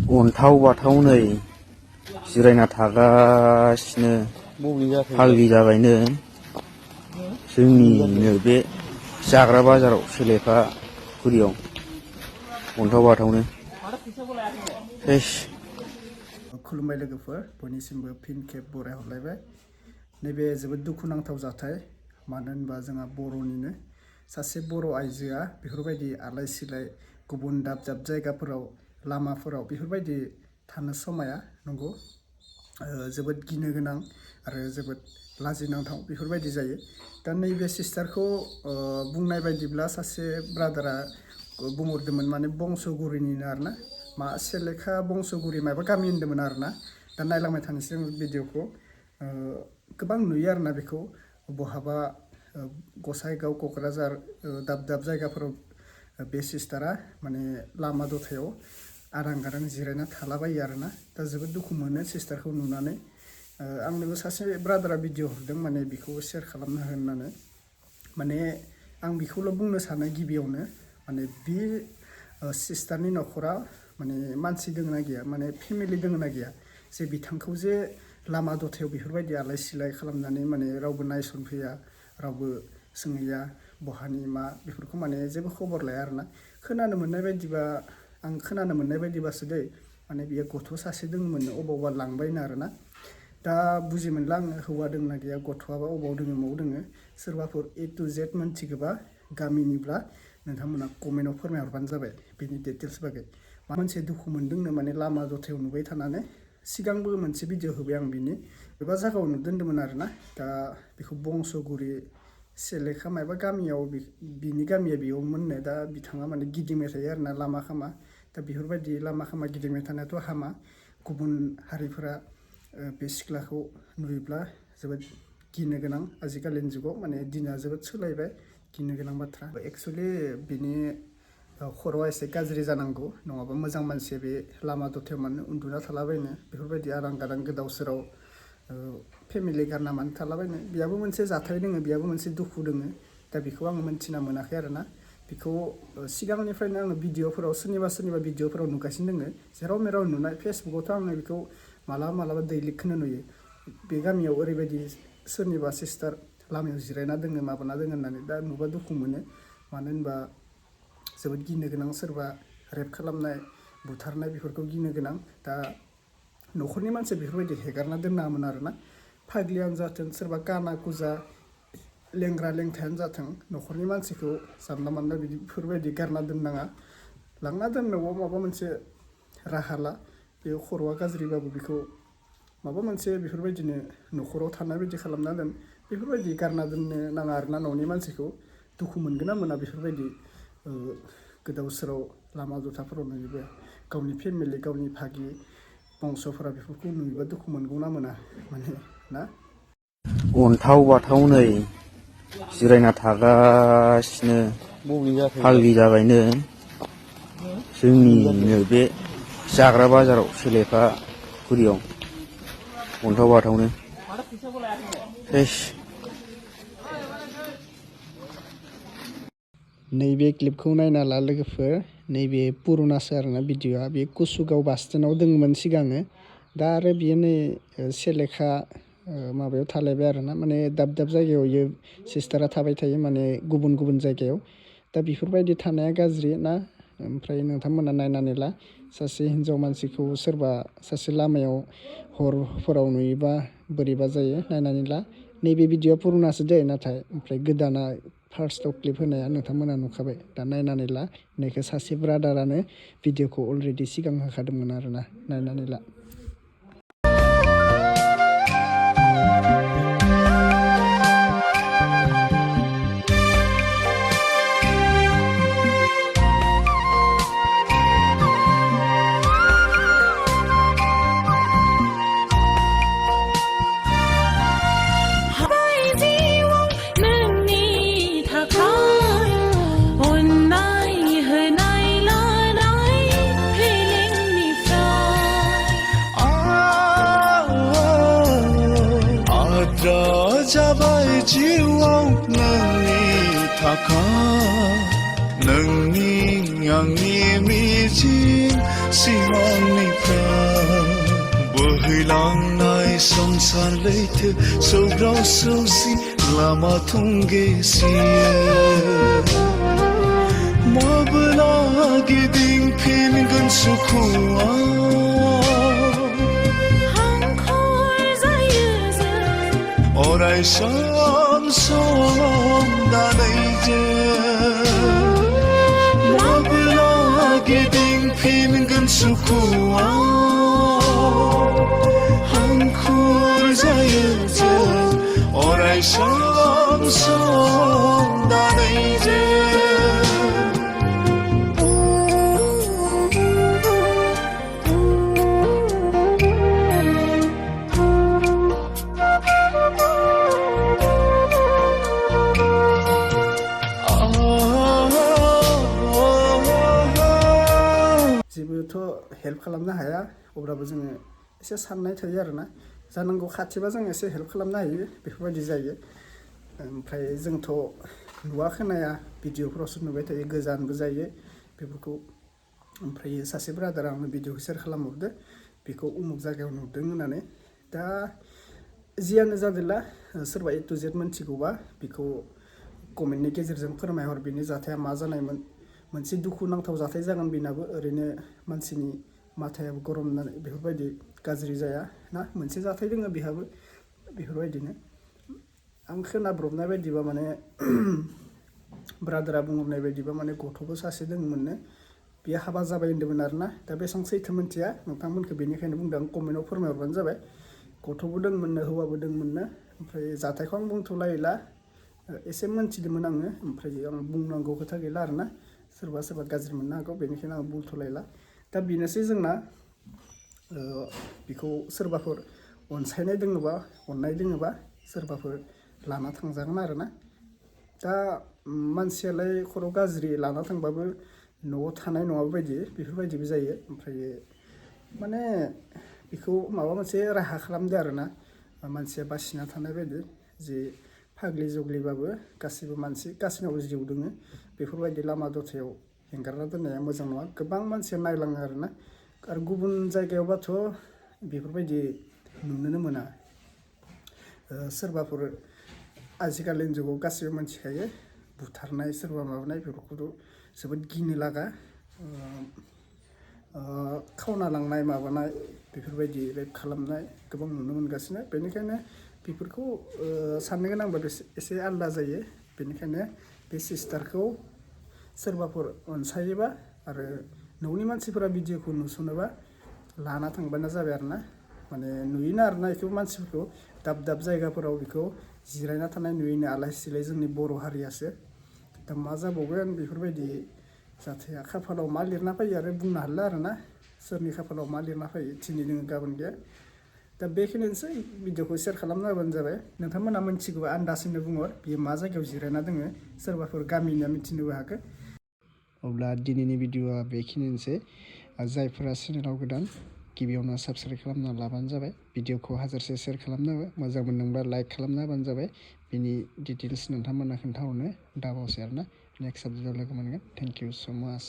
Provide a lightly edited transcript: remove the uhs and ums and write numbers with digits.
अन्थाव बाथावनै जिरायना थागासिनो फाग्लि जाबायनो जोंनिनो बे जाग्रा बाजाराव सेलेफा गुरियाव अन्थाव बाथावनो सेस। खुलुमबाय लोगोफोर, बयनिसिमबो फिन खेब बरायहरलायबाय। नैबे जोबोद दुखुनांथाव जाथाय, मानो होनबा जोंहा बर'निनो सासे बर' आइजोआ बेफोरबायदि आलाय सिलाय गुबुन दाब दाब जायगाफोराव लामाफोराव बेफोरबायदि थानो समाया नंगौ, जोबोद गिनो गोनां आरो जोबोद लाजिनांथाव बेफोरबायदि जायो। दा नैबे सिस्टारखौ बुंनाय बायदिब्ला सासे ब्रादारा बुंहरदोंमोन, माने बंस'गुरिनिनो आरोना, मा सेलेखा बंस'गुरि माबा गामि होन्दोंमोन आरोना। दा नायलांबाय थानोसै आं भिडिअखौ, गोबां नुयो आरोना बेखौ बहाबा गसाइगाव, क'क्राझार दाब दाब जायगाफोराव बे सिस्टारा माने लामा दथायाव आरां गारां जिरायना थालाबायो आरोना। दा जोबोद दुखु मोनो सिस्टारखौ नुनानै। आंनोबो सासे ब्रादारा भिडिअ हरदों, माने बेखौ शेयार खालामना हो होननानै। माने आं बेखौल' बुंनो सानो गिबियावनो, माने बे सिस्टारनि न'खरा माने मानसि दङ ना गैया, माने फेमिलि दङ ना गैया, जे बिथांखौ जे लामा दथायाव बेफोरबायदि आलाय सिलाय खालामनानै माने रावबो नायसनफैया, रावबो सोंहैया बहानि मा बेफोरखौ माने जेबो खबर लाया आरोना। खोनानो मोननाय बायदिबा, आं खोनानो मोननाय बायदिबासो दै, माने बियो गथ' सासे दङमोन, अबावबा लांबायनो आरोना। दा बुजि मोनला आङो, हौवा दङ ना गैया, गथ'आबा अबाव दङ माव दङ। सोरबाफोर A to Z मोनथिगोबा गामिनिब्ला नोंथांमोना कमेन्टआव फोरमायहरबानो जाबाय बेनि डिटेल्स बागै। मा मोनसे दुखु मोनदोंनो माने लामा दथायाव नुबाय थानानै। सिगांबो मोनसे भिडिअ होबाय आं बिनि, एबा जायगायाव नुदोंमोन आरोना। दा बेखौ बंस'गुरि सेलेखा मायबा गामियाव, बिनि गामिया बेयाव मोननो। दा बिथाङा माने गिदिंबाय थायो आरोना लामा खामा। दा बेफोरबायदि लामा खामा गिदिंबाय थानायाथ' हामा। गुबुन हारिफोरा बे सिख्लाखौ नुयोब्ला जोबोद गिनो गोनां। आजिखालिनि जुगाव माने दिना जोबोद सोलायबाय, गिनो गोनां बाथ्रा। एक्सुवेलि बिनि खर'आ एसे गाज्रि जानांगौ, नङाबा मोजां मानसिया बे लामा दथायाव मानो उन्दुना थालाबायनो, बेफोरबायदि आरां गारां गोदाव सोराव फेमिलि गारना मानो थालाबायनो। बेयाबो मोनसे जाथाय दङ, बेयाबो मोनसे दुखु दङ। दा बेखौ आङो मोनथिना मोनाखै आरोना। बेखौ सिगांनिफ्रायनो आङो भिडिअफोराव सोरनिबा भिडिअफोराव नुगासिनो दङ, जेराव मेराव नुनाय। फेसबुकआवथ' आङो बेखौ मालाबा दैलिकखौनो नुयो। बे गामियाव ओरैबायदि सोरनिबा सिस्टार लामायाव जिरायना दोङो, माबाना दोङो होननानै। दा नुबा दुखु मोनो, मानो होनबा जोबोद गिनो गोनां। सोरबा रेप खालामनाय, बुथारनाय बेफोरखौ गिनो गोनां। दा न'खरनि मानसिया बेफोरबायदि हेगारना दोननाङामोन आरोना। फाग्लियानो जाथों, सोरबा काना कुजा लेंग्रा लेंथायानो जाथों, न'खरनि मानसिखौ जानला मानला बेफोरबायदि गारना दोननाङा। लांना दोननांगौ माबा मोनसे राहा ला। बे खर'आ गाज्रिबाबो बेखौ माबा मोनसे बेफोरबायदिनो न'खराव थानाय बायदि खालामना दोन। बेफोरबायदि गारना दोननो नाङा आरोना न'नि मानसिखौ। दुखु मोनगोन ना मोना बेफोरबायदि गोदाव सोराव लामा दथाफोराव नुयोबा? गावनि फेमिलि, गावनि भागि बंस'फोरा बेफोरखौ नुयोबा दुखु मोनगौ ना मोना माने ना? अन्थाव बाथावनै जिरायना थागासिनो फाग्लि जाबायनो जोंनिनो बे जाग्रा बाजाराव सेलेफा गुरियाव अन्थाव बाथावनो सेस। नैबे क्लिपखौ नायना ला लोगोफोर, नैबे पुरुनासो आरोना भिडिअआ। बे कुसुगाव बास स्टेन्डआव दङमोन सिगाङो। दा आरो बियो नै सेलेखा माबायाव थालायबाय आरोना। माने दाब दाब जायगायाव इयो सिस्टारा थाबाय थायो, माने गुबुन गुबुन जायगायाव। दा बेफोरबायदि थानाया गाज्रि ना। ओमफ्राय नोंथांमोना नायनानै ला, सासे हिन्जाव मानसिखौ सोरबा सासे लामायाव हरफोराव नुयोबा बोरैबा जायो, नायनानै ला। नैबे भिडिअआ पुरुनासो दे, नाथाय ओमफ्राय गोदाना फार्स्टआव क्लिप होनाया नोंथांमोना नुखाबाय। दा नायनानै ला, नैखौ सासे ब्रादारानो भिडिअखौ अलरेडि सिगां होखादोंमोन आरोना, नायनानै ला। जाबाय जिउआव नोंनि थाखाय, नोंनि आंनि मिजिं सिमांनिफ्राय बोहैलांनाय संसार लैथो सौग्राव सौसि लामा थंगेसियो माबोला गिदिंफिनगोन सुखुआ अराय सम दानायजों माबोला गिदिंफिनगोन सुखुआ हांखुर जायो जों अराय सम दानायजों जेबोथ' हेल्प खालामनो हाया अब्लाबो जोङो एसे साननाय थायो आरोना जानांगौ खाथिबा जों एसे हेल्प खालामनो हायो बेफोरबायदि जायो ओमफ्राय जोंथ' नुवा खोनाया भिडिअफोरावसो नुबाय थायो गोजानबो जायो बेफोरखौ ओमफ्राय सासे ब्रादारा आंनो भिडिअखौ शेयार खालामहरदो बेखौ उमुक जायगायाव नुदों होननानै दा जियानो जादोला सोरबा ए टु जेड मोनथिगौबा बेखौ कमेन्टनि गेजेरजों फोरमायहर बेनि जाथाया मा जानायमोन मोनसे दुखुनांथाव जाथाय जागोन बेनाबो ओरैनो मानसिनि माथायाबो गरम बेफोरबायदि गाज्रि जाया ना मोनसे जाथाय दङ बेहाबो बेफोरबायदिनो आं खोनाब्रबनाय बायदिबा माने ब्रादारा बुंहरनाय बायदिबा माने गथ'बो सासे दंमोननो बियो हाबा जाबाय होन्दोंमोन आरोना दा बेसेबां सैथो मोनथिया नोंथांमोनखौ बेनिखायनो बुंदों आं कमेन्टआव फोरमायहरबानो जाबाय गथ'बो दंमोननो हौवाबो दंमोननो ओमफ्राय जाथायखौ आं बुंथ'लायला एसे मोनथिदोंमोन आङो ओमफ्राय आं बुंनांगौ खोथा गैला आरोना सोरबा सोरबा गाज्रि मोननो हागौ बेनिखायनो आं बुंथ'लायला दा बेनोसै जोंना बेखौ सोरबाफोर अनसायनाय दङबा अननाय दङबा सोरबाफोर लाना थांजागोन आरोना दा मानसियालाय खर' गाज्रि लाना थांबाबो न'आव थानाय नङा बायदि बेफोरबायदिबो जायो ओमफ्राय माने बेखौ माबा मोनसे राहा खालामदो आरोना मानसिया बासिना थानाय बायदि जि फाग्लि जुग्लिबाबो गासिबो मानसि गासिनावबो जिउ दोङो बेफोरबायदि लामा दथायाव हेंगारना दोननाया मोजां नङा गोबां मानसिया नायलाङो आरोना आरो गुबुन जायगायावबाथ' बेफोरबायदि नुनोनो मोना सोरबाफोर आजिखालिनि जुगाव गासिबो मिथिखायो बुथारनाय सोरबा माबानाय बेफोरखौथ' जोबोद गिनो लागा खावना लांनाय माबानाय बेफोरबायदि रेप खालामनाय गोबां नुनो मोनगासिनो बेनिखायनो बेफोरखौ साननो गोनांबा एसे आलादा जायो बेनिखायनो बे सिस्टारखौ सोरबाफोर अनसायोबा आरो न'नि मानसिफोरा भिडिअखौ नुसनोबा लाना थांबानो जाबाय आरोना माने नुयोना आरोना बेखौ मानसिफोरखौ दाब दाब जायगाफोराव बेखौ जिरायना थानाय नुयोनो आलाय सिलाय जोंनि बर' हारियासो दा मा जाबावगोन बेफोरबायदि जाथाया खाफालाव मा लिरना फैयो आरो बुंनो हाला आरोना सोरनि खाफालाव मा लिरना फैयो दिनै दोङो गाबोन गैया दा बेखिनिसै भिडिअखौ शेयार खालामना होबानो जाबाय नोंथांमोना मिथिगौबा आन्दाजैनो बुंहर बियो मा जायगायाव जिरायना दोङो सोरबाफोर गामिनिया मिथिनोबो हागौ अब्ला दिनैनि भिडिअआ बेखिनिसै जायफोरा चेनेलाव गोदान गिबियावनो साबस्क्राइब खालामना लाबानो जाबाय भिडिअखौ हाजारसे शेयार खालामना हो मोजां मोनदोंब्ला लाइक खालामना होबानो जाबाय बिनि डिटेल्स नोंथांमोना खोन्थाहरनो दाबावसै आरोना नेक्स्ट साबजेक्टआव लोगो मोनगोन थेंक इउ स' माच